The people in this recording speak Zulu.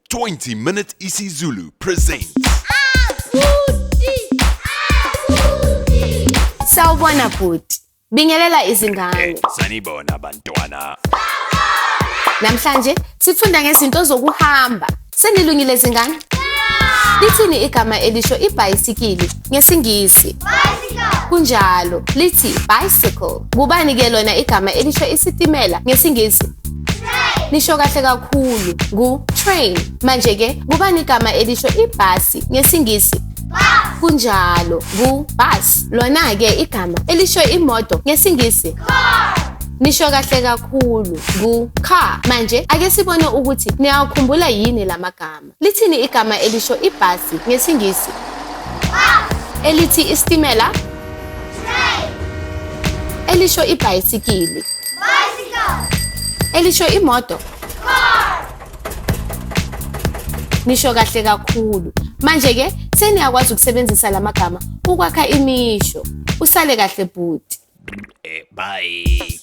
20 Minute isiZulu presents. Sawubona bhuti. Bingelela izingane. Sanibona bantwana. Namhlanje sifunda ngezinto zokuhamba. Senilungile zingane? Lithini igama elisho ibhayisikili ngesiNgisi? Kunjalo, lithi bicycle. Kubani ke lona igama elisho isitimela ngesiNgisi? Nisho kahle kakhulu, ngu-train. Manje ke, kubani igama elisho ibhasi ngesiNgisi? Kunjalo, ngu-bus. Lona ke igama elisho imoto ngesiNgisi? Nisho kahle kakhulu, ngu-car. Manje ake sibone ukuthi niyawakhumbula yini lamagama. Lithini igama elisho ibhasi ngesiNgisi? Elithi isitimela? Elisho ibhayisikili? Elisho imoto? Nisho kahle kakhulu. Manje ke seniyakwazi ukusebenzisa lamagama ukwakha imisho. Usale kahle bhuti. Bye.